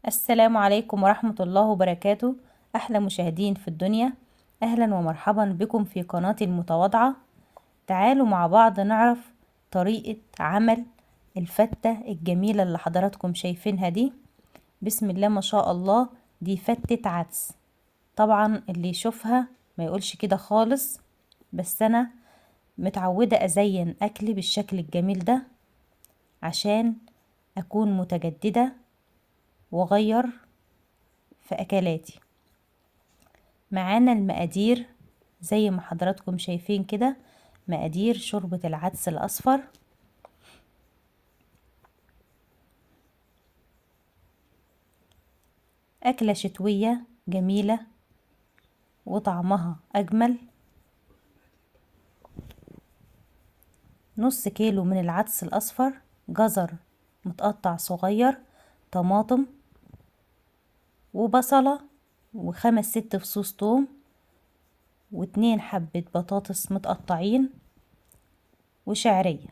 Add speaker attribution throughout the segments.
Speaker 1: السلام عليكم ورحمة الله وبركاته. أحلى مشاهدين في الدنيا، أهلا ومرحبا بكم في قناتي المتواضعة. تعالوا مع بعض نعرف طريقة عمل الفتة الجميلة اللي حضراتكم شايفينها دي. بسم الله ما شاء الله، دي فتة عدس. طبعا اللي يشوفها ما يقولش كده خالص، بس أنا متعودة أزين أكلي بالشكل الجميل ده عشان أكون متجددة وأغير في أكلاتي. معانا المقادير زي ما حضراتكم شايفين كده، مقادير شوربة العدس الأصفر. أكلة شتوية جميلة وطعمها أجمل. نص كيلو من العدس الأصفر، جزر متقطع صغير، طماطم وبصلة وخمس ست فصوص توم واتنين حبة بطاطس متقطعين وشعرية.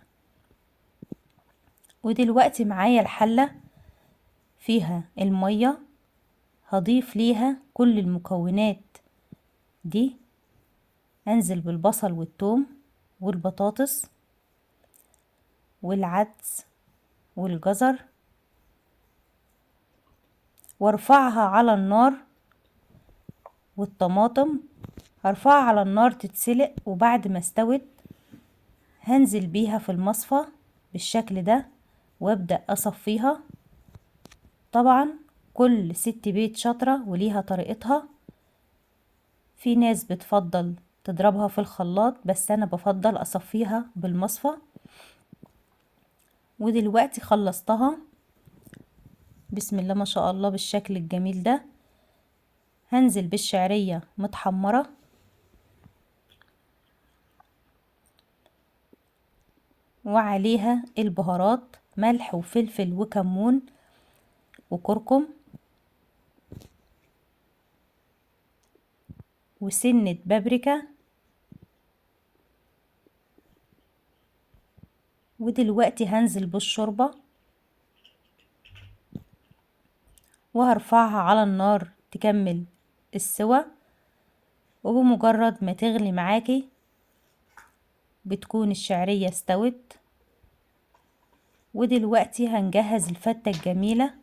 Speaker 1: ودلوقتي معايا الحلة فيها المية، هضيف ليها كل المكونات دي. انزل بالبصل والثوم والبطاطس والعدس والجزر وارفعها على النار، والطماطم هرفعها على النار تتسلق. وبعد ما استوت هنزل بيها في المصفى بالشكل ده وابدأ اصفيها. طبعا كل ست بيت شاطرة وليها طريقتها، في ناس بتفضل تضربها في الخلاط، بس انا بفضل اصفيها بالمصفى. ودلوقتي خلصتها بسم الله ما شاء الله بالشكل الجميل ده. هنزل بالشعرية متحمرة وعليها البهارات، ملح وفلفل وكمون وكركم وسنة بابريكا. ودلوقتي هنزل بالشوربة وهرفعها على النار تكمل السوى. وبمجرد ما تغلي معاكي بتكون الشعرية استوت. ودلوقتي هنجهز الفتة الجميلة.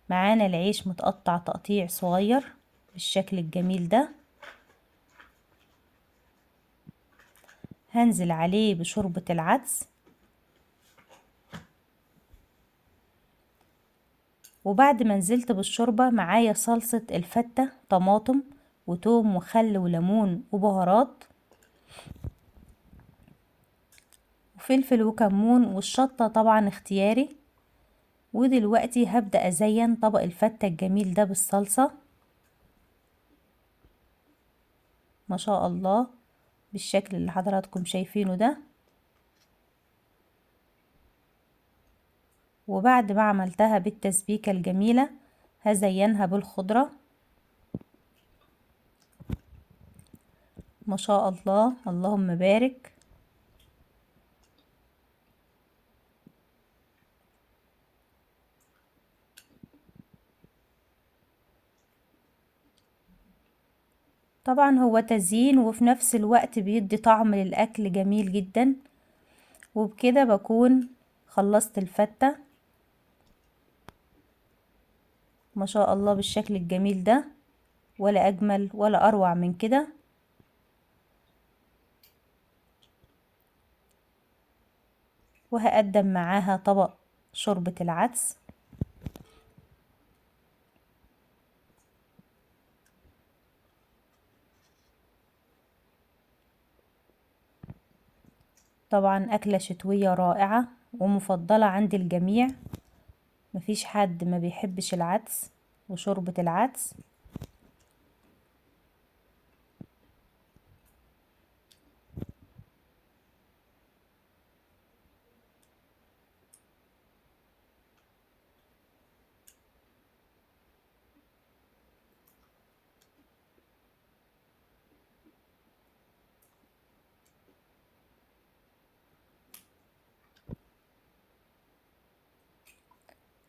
Speaker 1: معانا العيش متقطع تقطيع صغير بالشكل الجميل ده، هنزل عليه بشوربة العدس. وبعد ما نزلت بالشوربة معايا صلصة الفتة، طماطم وتوم وخل وليمون وبهارات وفلفل وكمون، والشطة طبعا اختياري. ودلوقتي هبدأ أزين طبق الفتة الجميل ده بالصلصة ما شاء الله بالشكل اللي حضراتكم شايفينه ده. وبعد ما عملتها بالتسبيكة الجميلة هزينها بالخضرة ما شاء الله، اللهم بارك. طبعا هو تزيين وفي نفس الوقت بيدي طعم للأكل جميل جدا. وبكده بكون خلصت الفتة ما شاء الله بالشكل الجميل ده، ولا أجمل ولا أروع من كده. وهقدم معاها طبق شوربة العدس. طبعا أكلة شتوية رائعة ومفضلة عند الجميع، مفيش حد ما بيحبش العدس وشوربة العدس.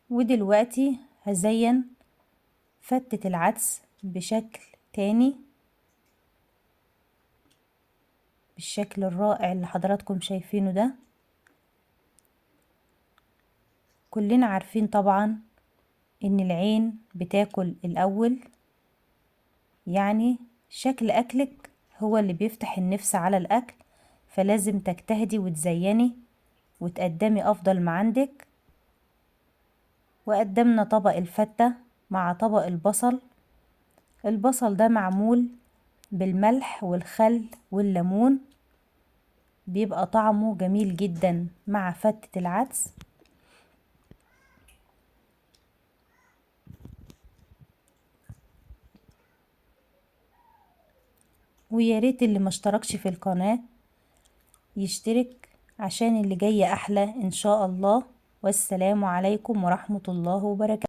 Speaker 1: ودلوقتي هزين فتة العدس بشكل تاني، بالشكل الرائع اللي حضراتكم شايفينه ده. كلنا عارفين طبعا ان العين بتاكل الاول، يعني شكل اكلك هو اللي بيفتح النفس على الاكل، فلازم تجتهدي وتزيني وتقدمي افضل ما عندك. وقدمنا طبق الفتة مع طبق البصل. البصل ده معمول بالملح والخل والليمون، بيبقى طعمه جميل جدا مع فتة العدس. ويا ريت اللي ما اشتركش في القناة يشترك عشان اللي جاي احلى ان شاء الله. والسلام عليكم ورحمة الله وبركاته.